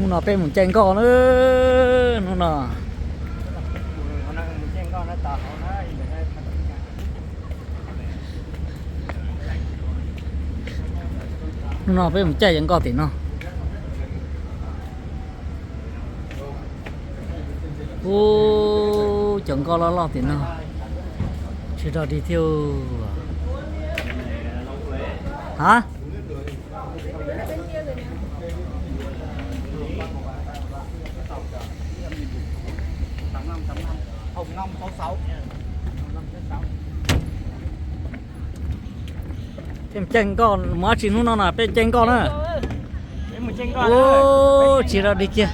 Hnub no peb mus caij nkoj na, hnub no. Hnub no peb mus caij cov nkoj tim no. Ub, cov nkoj loj loj tim no, tsis rog dig thiab. Ha? Peb caij nkoj mus dab tsi hnub no na, peb caij nkoj na. Ub, tsis rog dig kiag.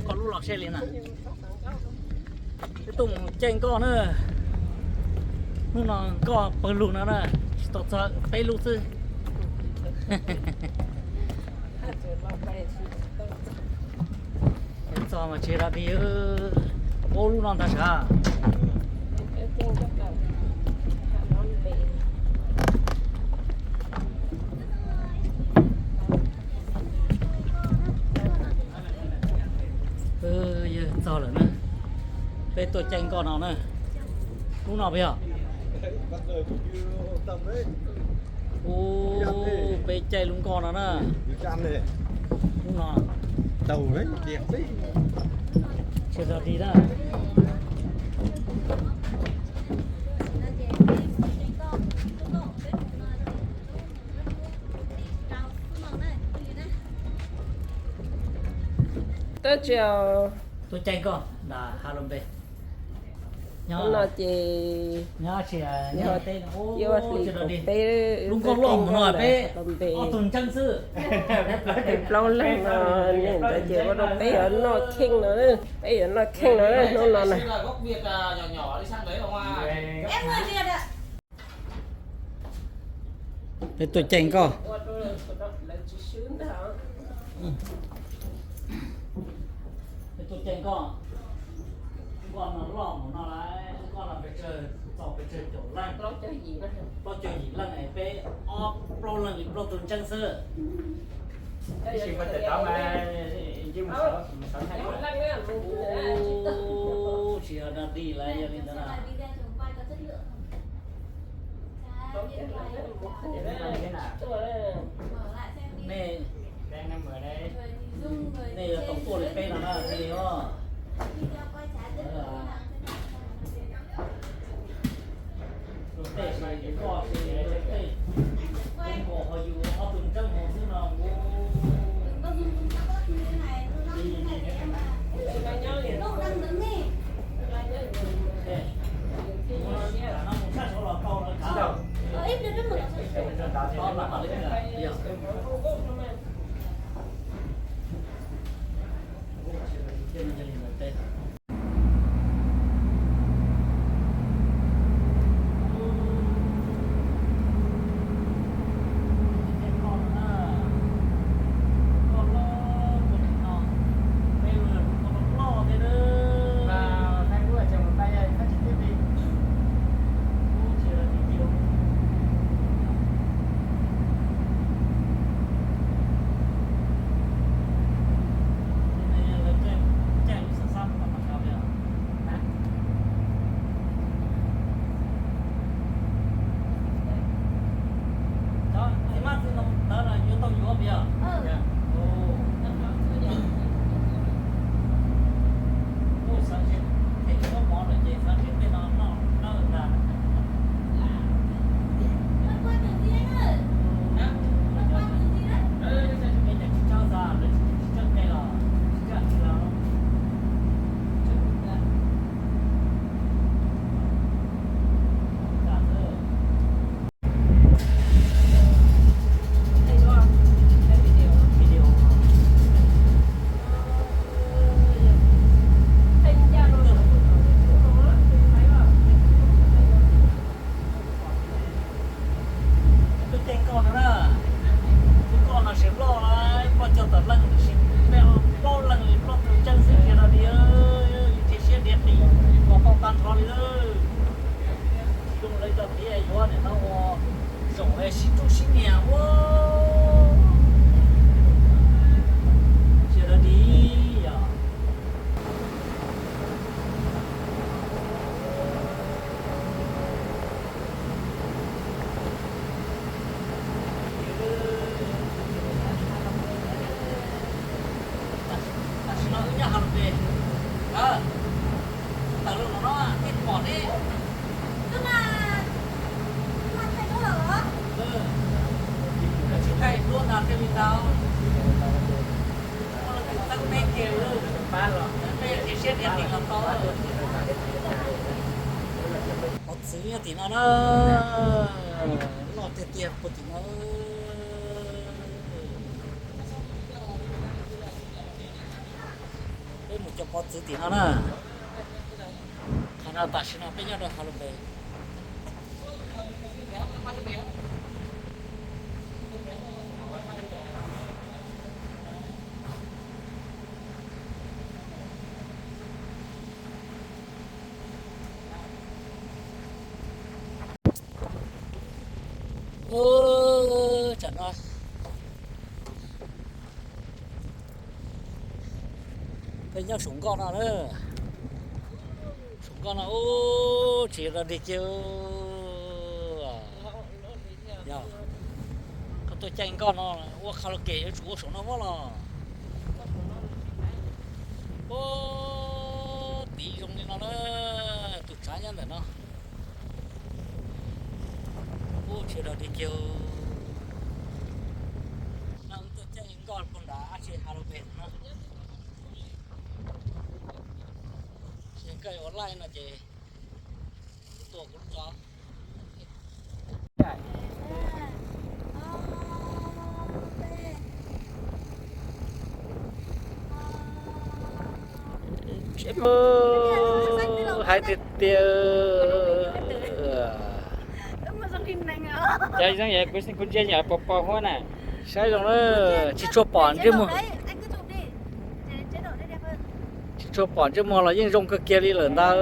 Koj lub los seb li na. Peb tuaj mus caij nkoj na. Hnub no nkoj pawg lug no na, tsis tau txog peb lub xwb. Txog mas tsis rog dig, ob lub no ntag sav. Yawg txog lawm na. Peb tuaj caij nkoj no na. Lub no puas yog? Ub, peb caij lub nkoj no na. Lub no. Tsis rog dig na. Tab sis tuaj caij nkoj nram Halom Bay no ces yog hli kaum peb, lub nkoj loj mus no peb ob tug ntseeb xwb. Peb plaub leeg no, niam ntawd ces ua rau peb yuav noj kheej no, peb yuav noj kheej no hnub no na. Peb tuaj caij nkoj. Peb tuaj caij nkoj. Nkoj no loj mus no lawm, nkoj no pes tsawg, txog pes tsawg caum leej? Plaub caug yim leej es peb ob plaub leeg li plaub tug ntseeb xwb. Ub, tsis yog dog dig lawm, yog li ntawd na. Nej, nej yuav tau tuaj li peb no na, thiaj li os. Luag tej ces yus koj ces luag tej, koj ho yus ob tug ntseeb hauv xwb no. Txiv mab txiv ntoo ntawd los yuav tau yuav puas yog? Xav ntshe them yuav mov lawm ces xav ntshe tej no noj dawb ntag. Peb cov tsis txawb xav, lawv tsis txawb qe los tsis txawj qe los. Tuaj caij nkoj no na, tus nkoj no siv loj lawm, plaub caug tawm leej, siv peb plaub leej li plaub tug ntseeb xwb, tsis rog dig, yus cia siab diav qis kom tau tag nrho li lawm. Tsis zoo lawv cov tiav yuav niam no ua, Tsoom sib rub sib nias ua, tsis yog dog dig yom. Tam sim no wb nyob Halong Bay. Tawm los no no, nej pom ne. Tsis thaij duab ntag, thiaj li ntau. Muaj leej twg txeeb peb kiag, peb thiaj siab dias li los tau. Pov txwv nyob tim no na, loj tiag tiag puag tim no. Peb mus cov pov txwv tim no na. Qhov no tam sim no peb nyob rau Halong Bay. Ub, tsam no peb nyob saum nkoj no na. Saum nkoj no ub, tsis yog dog dig kiag. Yog koj tuaj caij nkoj no ua karaoke yuav tsum ua saum no vab los. Ub, tiv zoo li no na, tus tsav nyob ntawm no. Ub, tsis yog dog dig kiag. No wb tuaj caij nkoj puag nram dab tsi Halong Bay no. Ces koj yuav ua live no ces tuaj kuv lub tso. Hais tiag tiag. Cov zoo yam kuv xeeb kuv ntsia yam pos pos huab na. Saib zoo na, tsis tshua pom ntsej muag. Tsis tshua pom ntsej muag los yeej zoo kawg kiag li lawm ntag.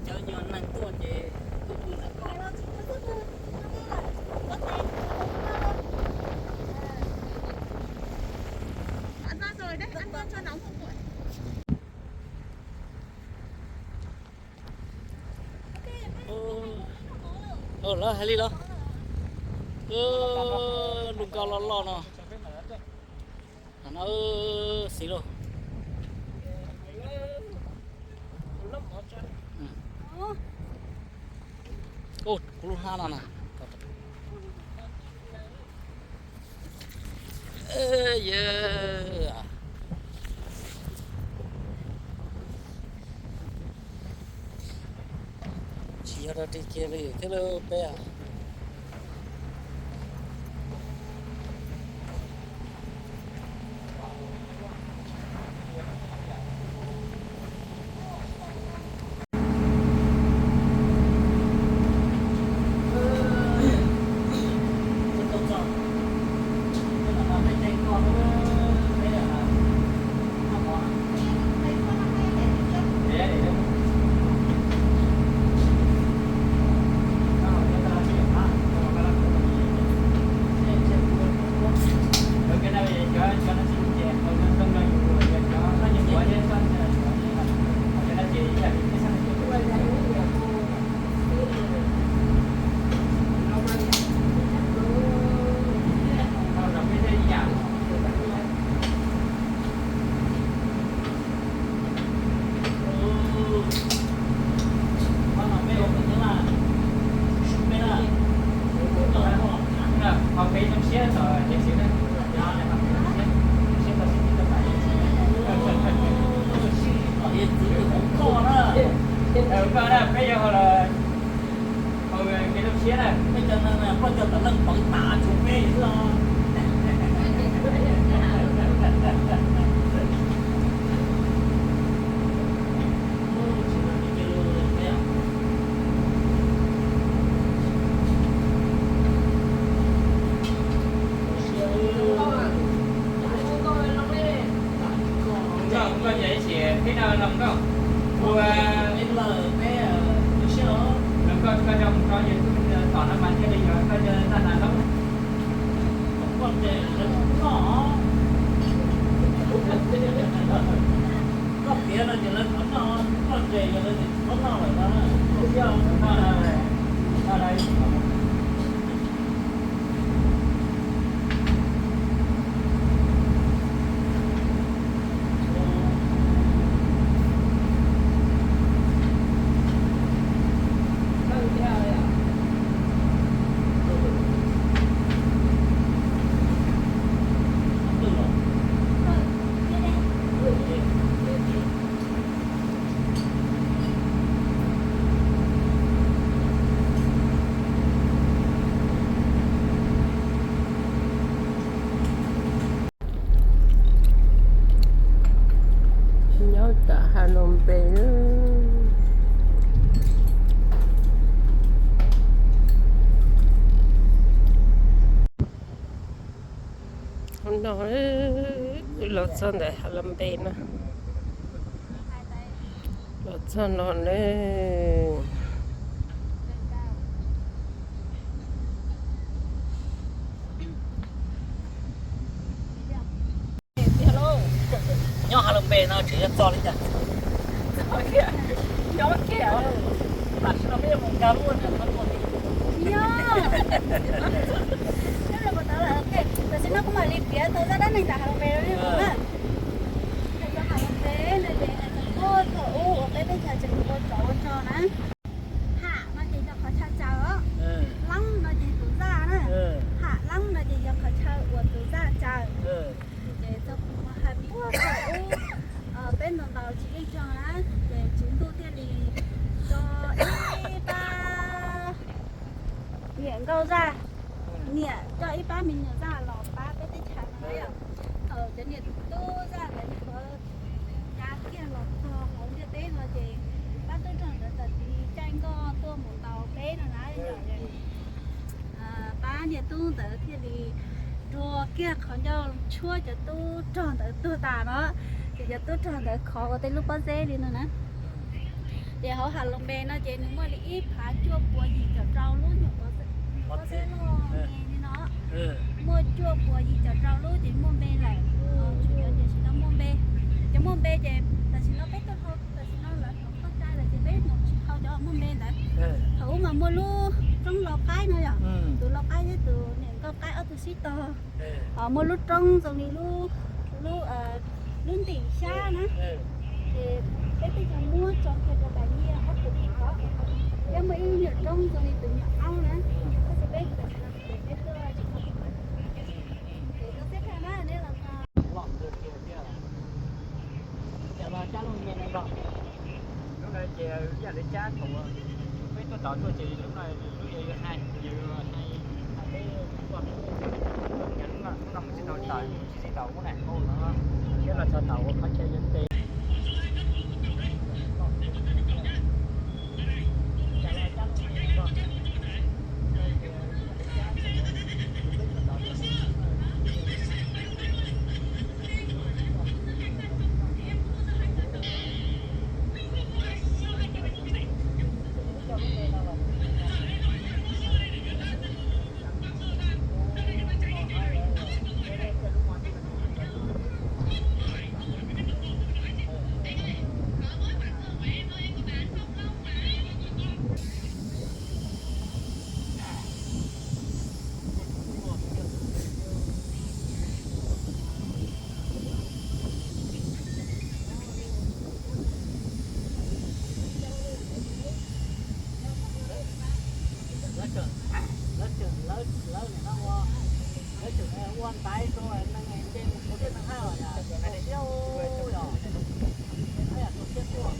Cov nyuag neeg tuaj ces Lawv hais li los, lub nkoj loj loj no. Qhov no xis lauj. Kuv lub hnab no na. Yawg, tsis yog dog dig kiag li thiab lauj peb. Peb cov no na, poj cov tom leej peev tam tshuav peb xwb os. Nkauj, nkauj ces ib chim peb no los nkauj. Ua, nkauj, koj, koj zoo, koj yog tus tom no mas thiaj li yog koj yog tag nas lawm. Koj piav no ces lawv thov noj, koj ntes ces lawv tsis thov noj lawm no. Koj piav noj, noj. Nyob tom Halong Bay. Hnub no los txog ntawm Halong Bay no, los txog no nawb. Nyob Halong Bay no tseem yuav txog li cas? Nyob kiag, tam sim no peb yuav mus nkag lub, tam sim no kuv mam li piav tau zaj dab neeg ntawm Halong Bay rau nej mloog na. Hais txog Halong Bay no ces hais txog puag thaum ub uas peb teb chaws tseem ua tsov ua rog na. Ham no ces yog qhov chaw tsaws os. Leeb no ces tus zaj na. Ham leeb no ces yog qhov chaw uas tus zaj tsaws. Ces txog kuv hais puag thaum ub, peb ntaus ntaus tsis yeej rog na, ces tswv ntuj thiaj li tso ib pab niam nkauj zaj, niam coj ib pab me nyuam zaj los pab peb teb chaws no yom. Thaum cov niam tub zaj ntawd nws yuav ya kiag los txog hauv ntiaj teb no ces pab tub rog ntawd txawm tiv caij nkoj tuaj mus ntaus peb no na yom. Pab niam tub ntawd thiaj li rua kiag qhov ncauj tshuab cov tub rog ntawd tuag tas no, ces cov tub rog ntawd khov ua tej lub pob zeb li no na. Ces hauv Halong Bay no ces nws muaj li ib phav cuaj puas yim caum rau lub nyuam pob zeb loj me li no. Muaj cuaj puas yim caum rau lub ces muaj npe lawm, tsis muaj npe. Cov muaj npe ces tam sim no peb tuaj hau tam sim no lawv tau txoj cai lawm ces peb mus tsis hau cov muaj npe ntawd. Thaum ub mas muaj lub roob lau qaib no yom, tus lau qaib thiab tus niam nkauj qaib ob tug sib tog. Muaj lub roob zoo li lub, lub ntim xyab na, ces peb twb yog muab tso kiag rau pais nyiaj ob tug li ko. Thiab muaj ib nyuam roob zoo li tus nyuam aub na, tab sis peb tam sim no ces peb tuaj tsis tau. Ces koj xeb rau na, neb los ko. Los kawg tiag tiag. Cas los cab lub me no nrog. Lub no ces ib yam li cab thaum peb tuaj tod tuaj ces lub no lub yog hais, yog hais, hais peb tuaj, hnub no mus tsis tau tod, mus tsis tau ub na, thiab los txog tod ua qhov chaw yuav ntes. Lawv tseem, lawv tseem, lawv, lawv nim no ua, lawv tseem ua ntaiv rau neeg nce mus rau tej neeg haj los yom, rau siab yom, yam rau siab tuaj.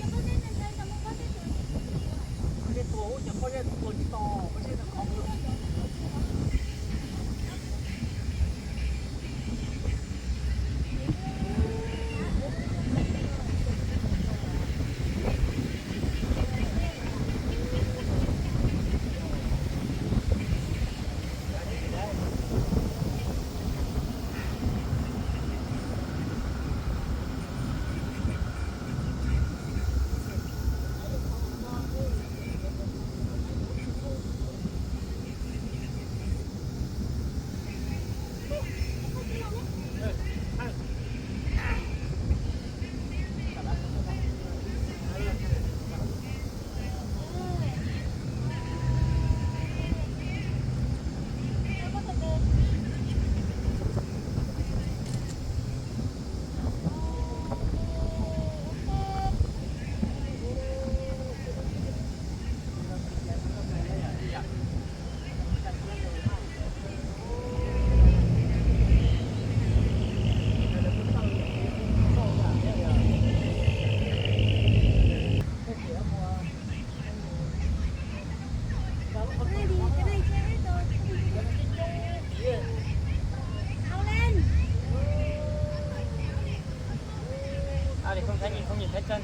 Ai, không thấy nhìn, không nhìn thấy chân.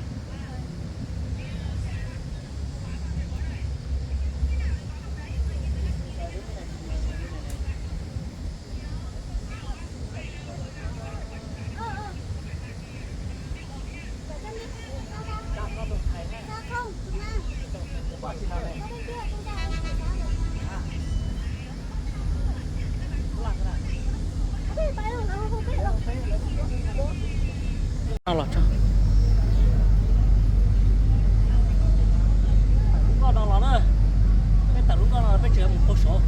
Los tso. Lub nkoj no los na, peb tawm lub nkoj no peb tseem mus pag saud.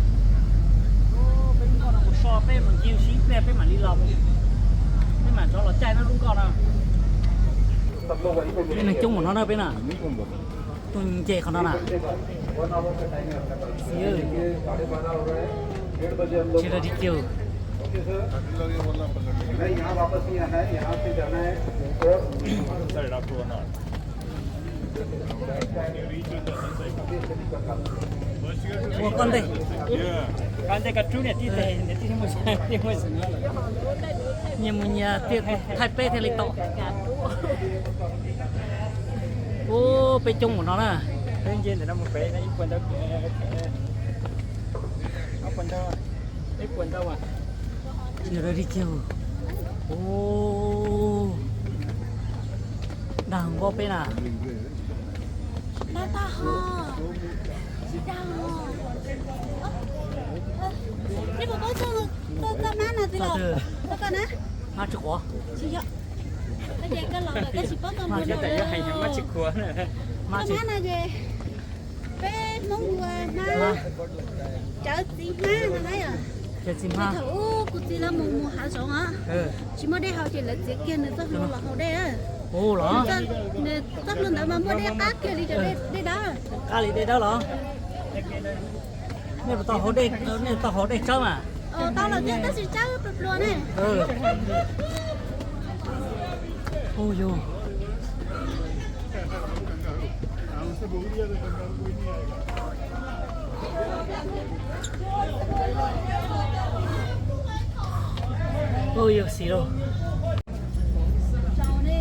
Peb lub nkoj no mus so peb mam ncig sib pliag peb mam li los, peb mam rov los caij no lub nkoj no. Peb neeg coob mus no na peb na. Tuaj nce qhov no na. Tsis lam ris kiag. Ua koj ntej. Koj ntej koj rub niam tij tes, niam tij mus, tij mus. Nyias mus nyias, thaij peb thiaj li tau. Ub, peb coob mus no na. Peb nce ntawm no mus pem ib puas ntau, ob puas ntau, ib puas ntau as. Ua li kiag. Ub, dag nkauj peb na. Dag tag ho. Tsis dag ho. Nej puas paub txoj, txoj, txoj hmab no txiv los? Txoj koj na? Hmab tsis quav. Tsis yog. Koj ces koj los lawm koj tsis paub txoj hmab no. Txoj hmab no ces peb Hmoob hu ua hmab, cawv txiv hmab no na yom. Ces thaum ub kuv txiv lawv mus mus hav zoov os, tsis muaj dej haus ces lawv txiav kiag nws txoj hlua los haus dej. Nws txoj hlua ntawd mas muaj dej qab kiag li cov dej dawb. Qab li dej dawb los? Nej puas tau haus dej, nej tau haus dej tsawb mas? Tau los thiab tab sis tsawb pluas pluas ne. Ub yog. Ub yog xis lauj. Zaum ne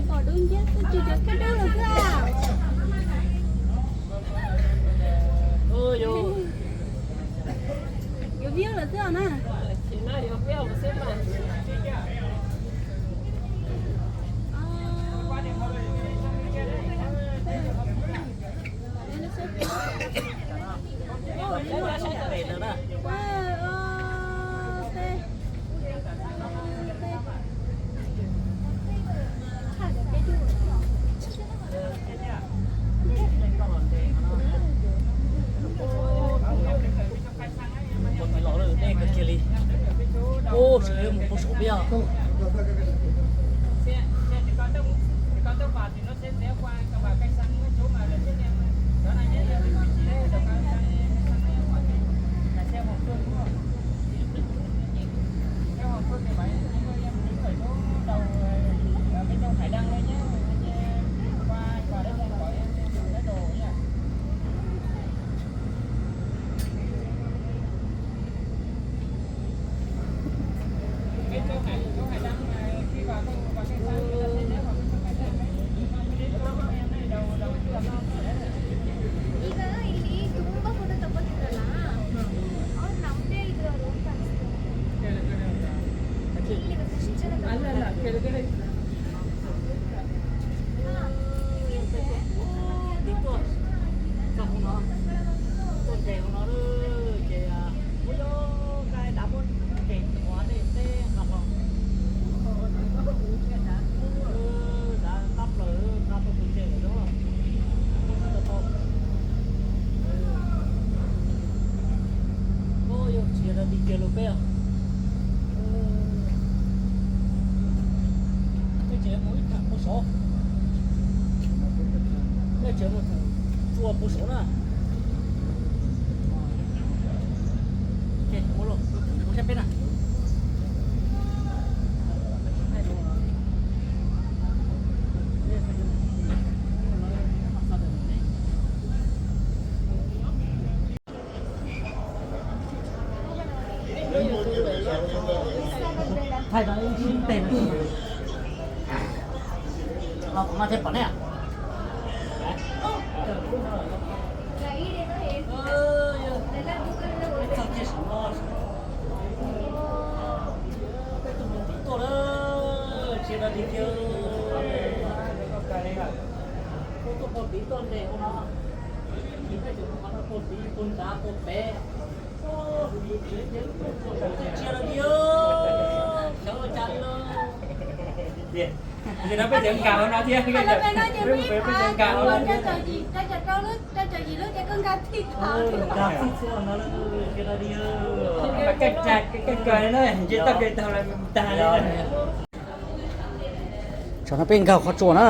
pom dub nciab xwb tsis cov kab dub los xwb. Ub yog. Yuav view lawm xwb os na. Ua txiv los lawm dej kawg kiag li. Ub, sawv daws mus pag saud peb os. Peb tuaj txog hauv no, tuaj nres hauv no ces ua yog nqaij dav muab nres tuav dej teb nqa hlo. Dav qab plaws nqa tau tus nres lawm. Yog tsis yog rau tim kiag lus peb os. Peb tseem mus ib thaj puag saud. Peb tseem mus thaj tsua puag saud na. Ua los mus saib peb na. Thaij tau ib sib teg no, kuv mas thiaj pom nej. Peb tuaj pog tid tuaj lawm, tsis dag li kiag. Peb tuaj pog tid tuaj nres ua no, peb tseem mus qhov no pog tid pog nrad pog pem. Tsis dag li, xyov ua cas li no. Ces no peb tseem nkag hauv no thiab, peb tseem nkag hauv no thiab. Nkag txhij txhua no, tsis dag li. Keej kawg na, nce toj kev tag los tag li. Tsam no peb nkag qhov tsua na.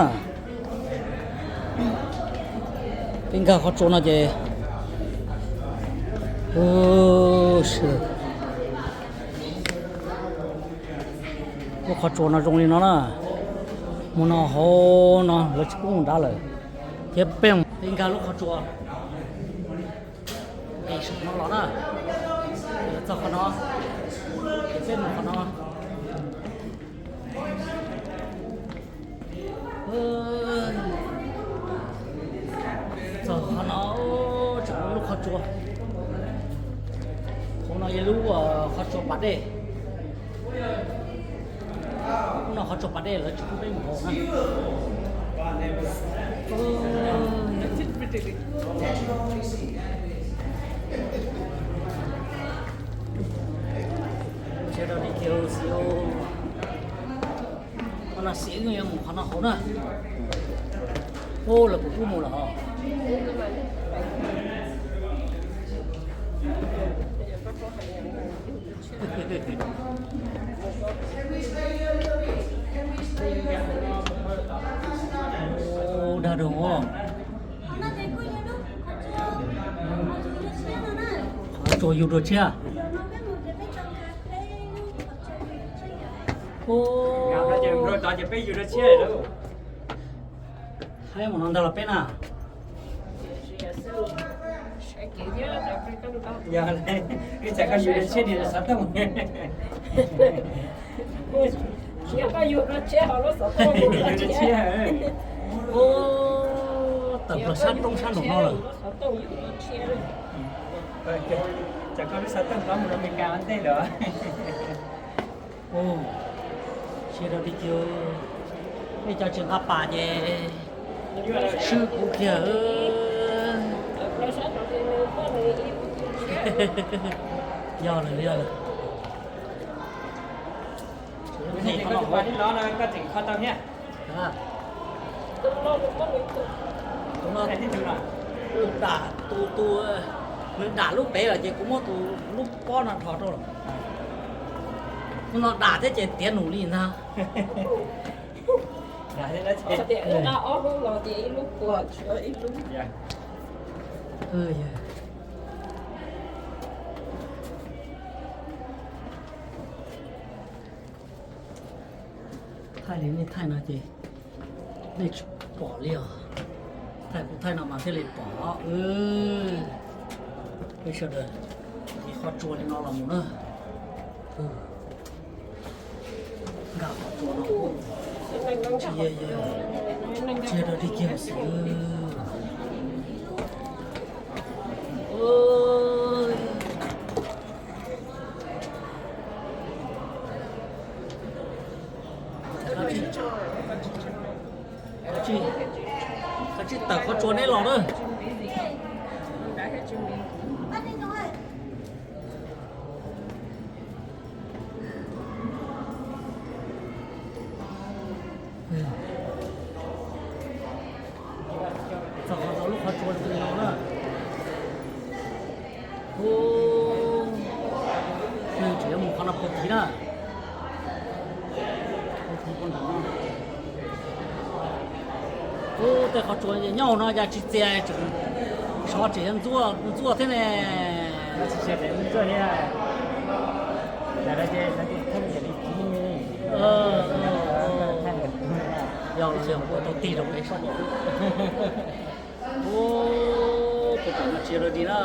Peb nkag qhov tsua no ces, lub qhov tsua no zoo li no na. Mus no hauv no lawv tsis pub mus nrad lawm. Ces peb, peb nkag lub qhov tsua, nqis saum no los na. Txog qhov no, ces peb mus qhov no. Txog qhov no, tseem muaj lub qhov tsua. Qhov no yog lub, qhov tsua pas dej. Lub no qhov tsua pas dej lawv tsis pub peb mus hauv na. Tsis dag li kiag xwb. Qhov no xim wb yuav mus qhov no hauv na. Ub, lawv kuv pub mus lawm os. Ub, dag rau os. Qhov tsua yug dua tshiab. Ub, ces peb yug dua tshiab lawm. Hais mus no ntag los peb na. Yog li, ib tsam koj yug dua tshiab niag xov tooj. Yug dua tshiab. Ub, tawm plaws sab roob sab nraum no lawm. Tsam koj lub xov tooj tau mus rau Amelikas ua ntej lawm. Ub, tsis dag li kiag, nej cov tsis nqa pas ces swb kuv kiag. Yog lawm, yog lawm. Koj tseem kho tau thiab. Tus no, tus, tus dam, tus, tus, nws dam lub pem lawm ces kuv muab tus lub pob no dhos rau lawm. Tus no dam thiab ces tiav num li ntag. Tias wb nqa ob lub los ces ib lub puag tshuav ib lub. Thaij li nej thaij no ces nej tsis pom li os. Thaij kuv thaij no mas thiaj li pom. Peb sawv daws nqis qhov tsua li no los mus na. Nkag qhov tsua no, tsis yog, tsis yog dog dig kiag xwb. Tsuas neb los na. Txog qhov lub qhov tsua zoo li no na. Ub, tseem yuav mus qhov no puag tid na. Ub, tej qhov tsua nyob hauv no ya tsis txias, sov tseem ntxuaj ntxuaj thiab ne. Yog los yog ua tau tig rau pem sab. Ub, pem no tsis yog dog dig na.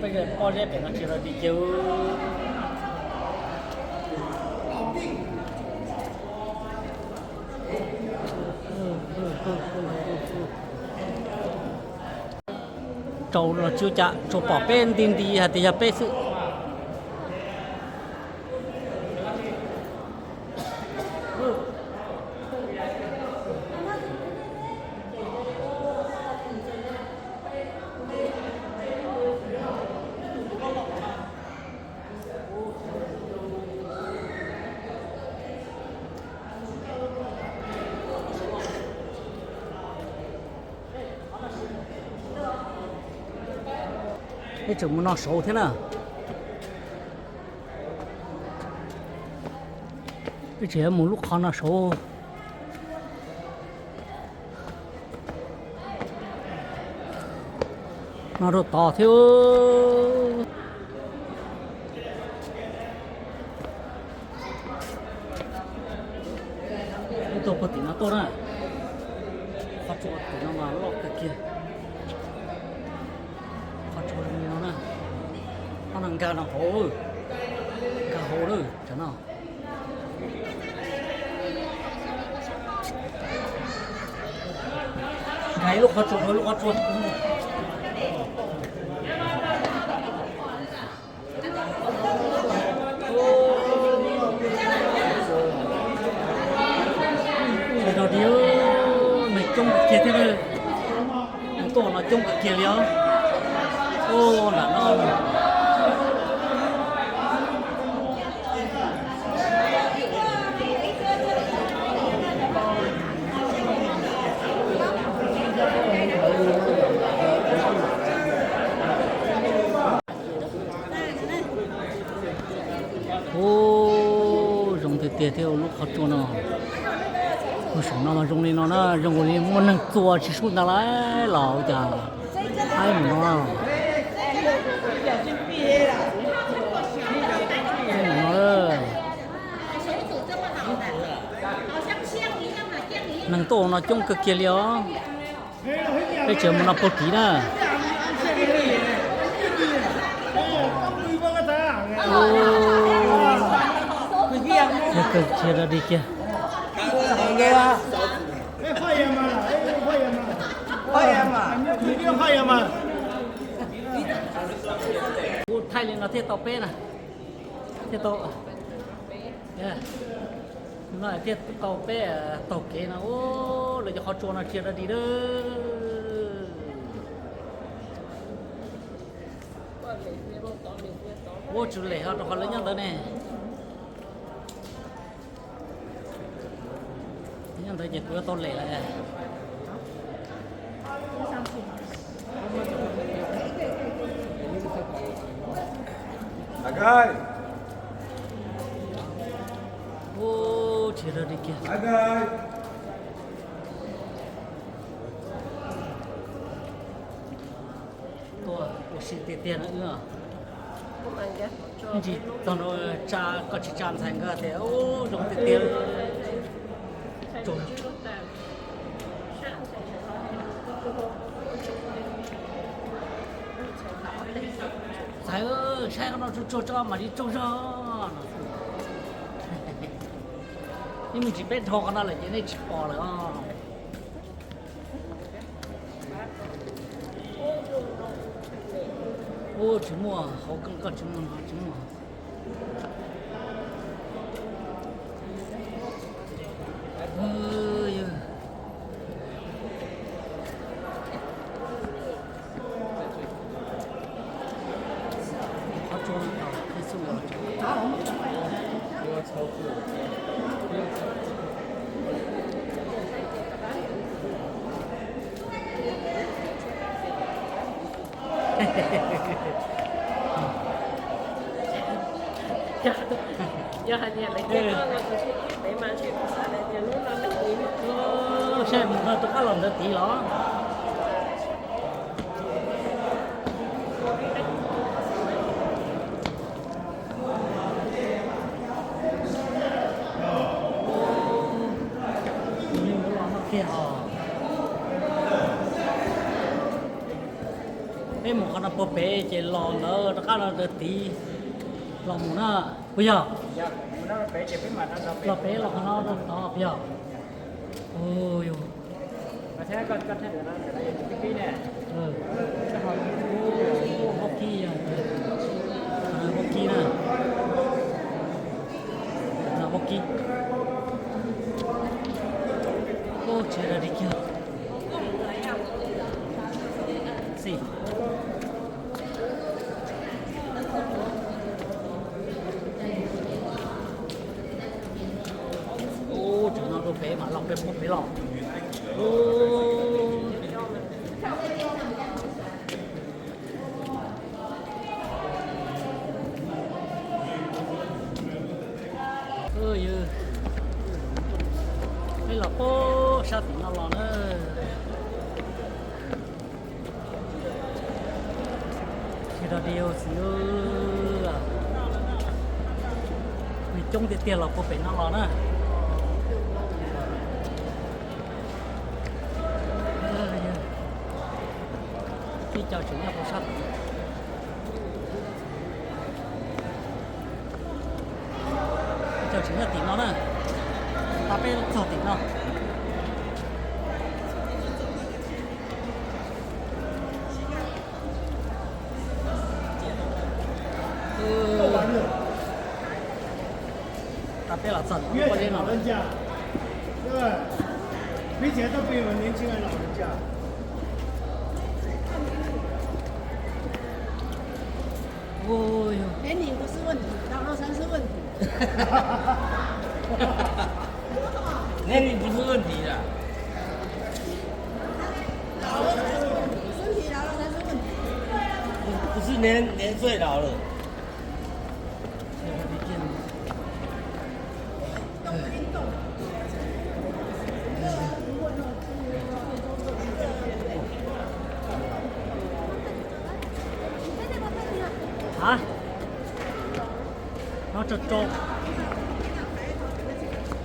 Peb poj zeb pem no tsis yog dog dig kiag. Tsaus los tsis ua cas, tsuas pom peb nti nti hais tias yog peb xwb. Peb tseem mus no saud thiab na. Peb tseem yuav mus lub qhov no saud. No rau tod thiab. Ub, tuaj puag tim no tuaj na. Qhov tsua tim no mas loj kawg kiag. Qhov tsua zoo li no na. Qhov no nkag no hauv, nkag hauv lawm tsam no. Nkag ib lub qhov tsua rau ib lub qhov tsua. Dog dig, neeg coob kiag thiab. Neeg tuaj no coob kawg kiag li os. Ub, nram no. Ub, zoo tiag tiag thiab lub qhov tsua no. Lub saum no mas zoo li no na, zoo li muaj neeg txua tsis sub ntag lauj los ua cas haib mus no. Neeg tuaj no coob kawg kiag li os. Peb tseem mus no puag tid na. Ub, tsis yog dog dig kiag. Kuv thaij li no thiaj tau peb na, thiaj tau, no thiaj tau peb taug kev no. Ub, lawv cov qhov tsua no tsis yog dog dig lawm. Ub, tsum lem ho rau qhov lawv nyob ntawd ne. Nyob ntawd ces kuv yuav tau lem lawm. Ub, tsis yog dog dig kiag. Tuaj ua si tiag tiag na wb. Ntsis txog no tsa koj tsis tsa ntxhais nkawd tias ub zoo tiag tiag. Ntxhais, saib qhov no tsuag tsuag tso mam li tsaug zog no. Ib me ntsis peb dhau qhov no lawm ces nej tsis pom lawm os. Ub, tsis muaj hauv, koj tsis muaj no tsis muaj. Yog hais tias lawv cia koj los tus tshiab pem mas ntshe kuv xav hais tias hnub no me ntsis hnub no. Saib mus no tus qab los ntawd tid los. Peb mus qhov no puag pem ces los ntawd rov qab los ntawd tid los mus na. Puas yog? Los pem los qhov no rau tod puas yog? Ua yus, vaub kib, vaub kib na, vaub kib. Ub, tsis yog dog dig kiag. Xij. Ub, tseem no rau pem mam los pem puag pem los. Ub. Yog, peb los puag sab tim no los na. Tsis yog dog dig xwb, nws coob tiag tiag los puag pem no los na. Ib co tseem nyob puag sab tim. Ib co tseem nyob tim no na. Tab peb txog tim no. Tab peb los txog tim lub pob zeb no. 年龄不是问题，老了才是问题。年龄不是问题的。老了才是问题，身体老了才是问题。不，不是年，年岁老了。 Hab, no tsaus tsaus.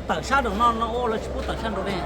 Tawm sab nraum no, no ua lawv tsis pub tawm sab nraud ne.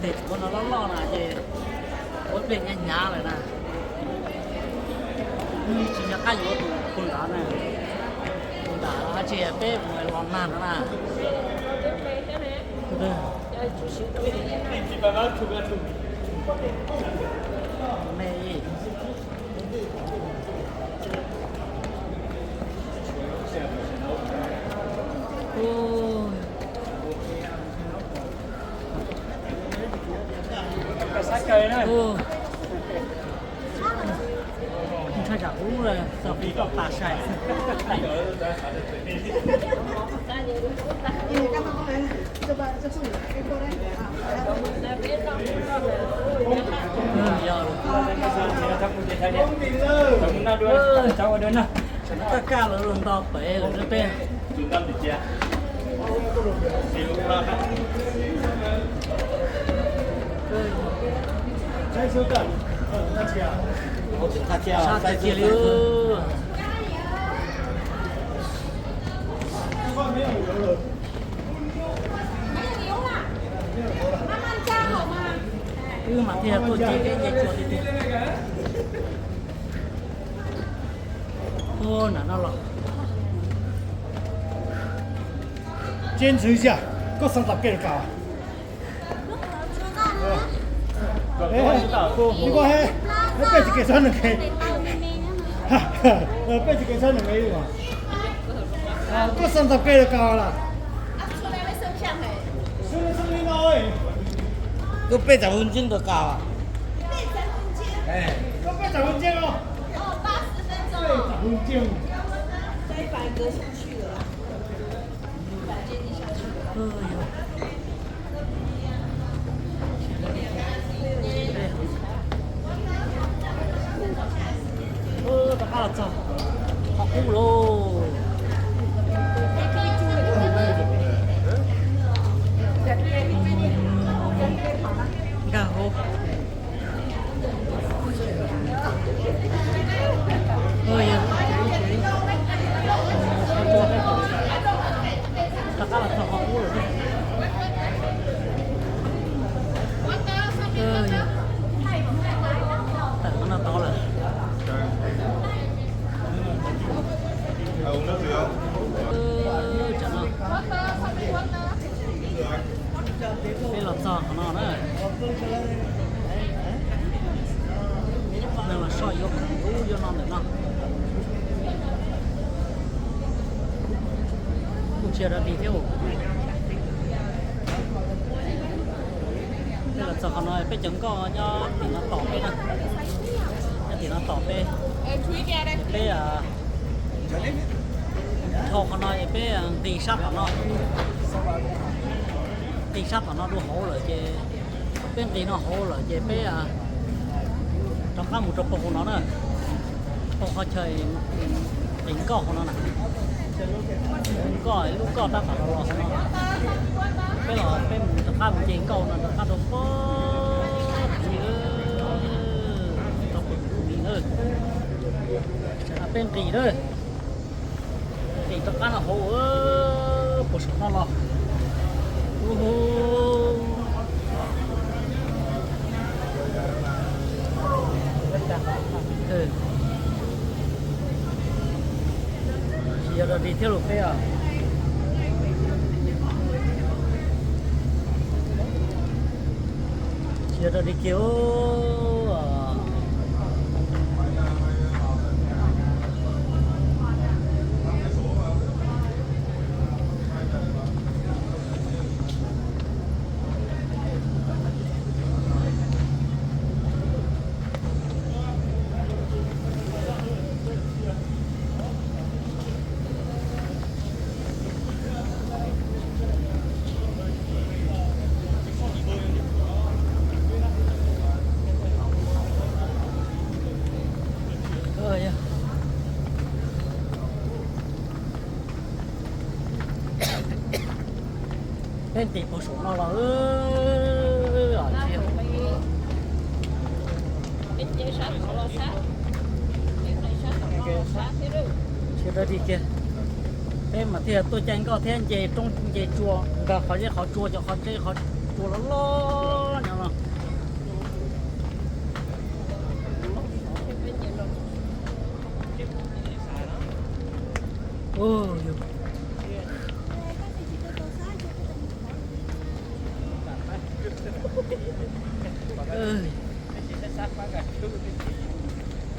Tes tshuav no loj loj na ces ua pliag hnyav hnyav lawm na. Tsis nco qab yuav tus pu nrad na. Tus nrad tsis peb mus los nag no na. Me. Ntshai tsam kuv txog kuv toj tas sai. Yog, kaj kaj lawv los nto pem lawm peb. Sab tiag tiag li. Wb mas thiaj tuaj nce peb nce tsua tiag tiag. Ua nram no los. Ces ntxwv zias, koj xav tau kej los kam? Koj he, peb tsis kev txog nws kev. Peb tsis kev txog nws kev. Koj xav tau kej los kam las? Koj peb txav hu nciab ntawm kam? Koj peb txav hu nciab los? Peb txav hu nciab. Rov qab los txog qhov qub lauj. Nkag hauv. Rov qab los txog qhov qub lawm. Tawm qhov no tod lawm. Tsam no peb los txog qhov no na. Neeg los soj yuav khoom lub yuav no ntawm no. Kuj tsis yog dog dig thiab. Peb los txog qhov no peb cov nkoj nyob tim no tom peb na. Nyob tim no tom peb. Peb, ah, dhau qhov no es peb nqis sab tom no. Nqis sab tom no dua hauv lawm ces peb nqis no hauv lawm ces peb, ah, rov qab mus rau pem hauv no na. Pem qhov chaw nqis nkoj hauv no na. Nkoj, lub nkoj tab tom los los hauv no. Peb los peb mus rov qab mus nce nkoj no rov qab rau pem tid, rau pem tid na. Peb nqis na. Nqis rov qab no hauv, puag saum no los. Tsis yog dog dig thiab los peb os. Tsis yog dog dig kiag. Peb nqis puag saum no los, tsis dog dig kiag. Peb mas thiaj tuaj caij nkoj thiab nce roob nce tsua, nkag qhov zeb qhov tsua, cov qhov zeb qhov tsua loj loj nyob no.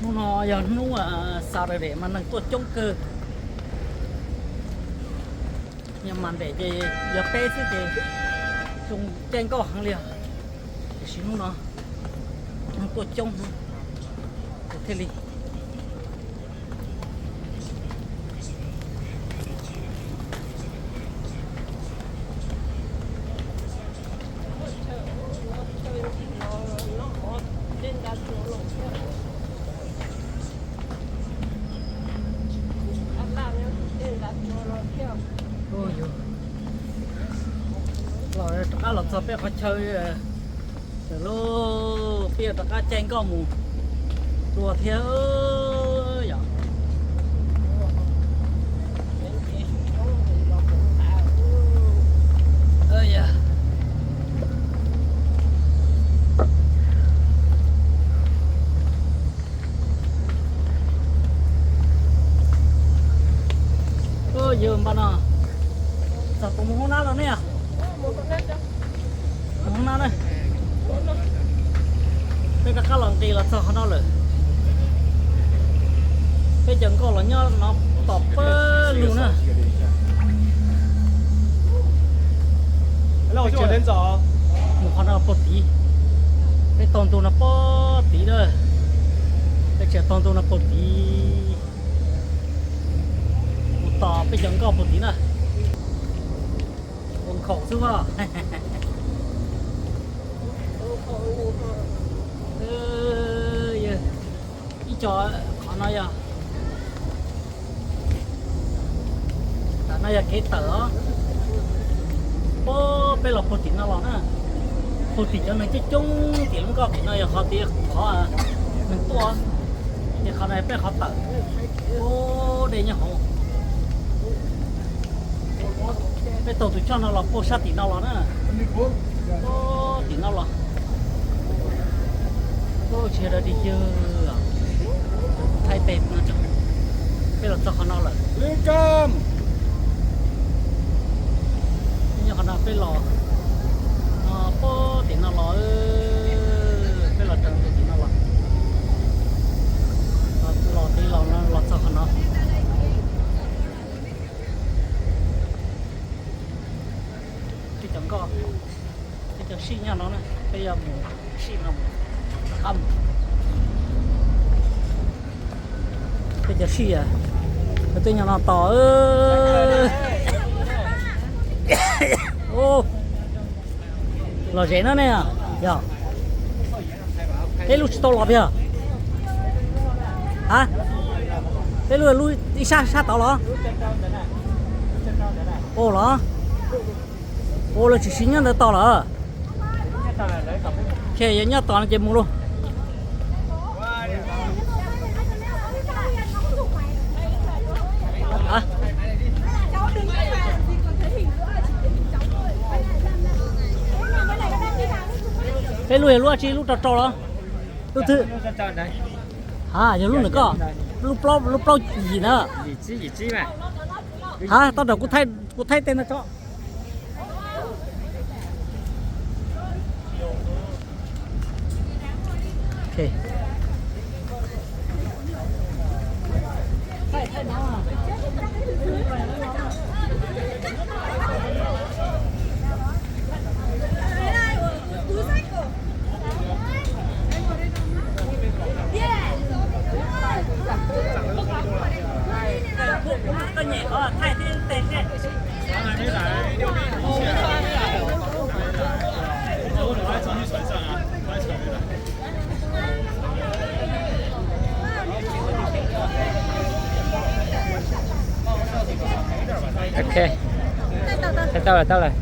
Hnub no yog hnub Saturday mas neeg tuaj coob kawg. Yog Monday ces yog peb xwb ces zoo caij nkoj heev li os. Tiam sis hnub no neeg tuaj coob thiaj li Ua yog Txog peb qhov chaw lawm lauj, peb yuav rov qab caij nkoj mus dua thiab yom. Yog npaj no, txog puas mus hoob nab los ne? Mus hoob nab na. Peb rov qab los nqis los txog qhov no lawm. Peb cov nkoj los nyob no tom pawg lug na. Mus qhov no puag tid. Peb taug ntu no puag tid na. Peb tseem taug ntu no puag tid. Mus tom peb cov nkoj puag tid na. Ua nkhaus xwb as. Ib co qhov no yog, tam no yog kev tawm os. Puag peb los puag tim no los na. Puag tim cov neeg coob coob tim lub nkoj tim no yog qhov tias qhov neeg tuaj, ces qhov no peb qhov tawm. Puag dej nyob hauv. Peb taug tus choj no los puag sab tim no los na. Puag tim no los. Tsis yog dog dig, thaij pem no tso. Peb los txog qhov no lawm. Nyob qhov no peb los, puag tim no los, peb los raws tim no los. Los tid los, los txog qhov no. Peb cov nkoj, peb cov sij nyob no na, peb yuav mus sij no mus, rov qab mus. Peb cov sij, peb twb nyob no tos. Los ze no ne, yog peb lub tsis tau los tiag. A, peb lub, lub ib sab sab tod los? Ua los, ua lawv tsis siv nyob ntawd tos lawm. Ces yog nyob tos no ces mus lauj. Peb lub yog lub dab tsi, lub rau rau los? Lub twg? A, yog lub ntawm koj, lub plaub, lub plaub yim na. A, tau ntawm kuv thaij, kuv thaij tej no tso. Ok, tau lawm, tau lawm.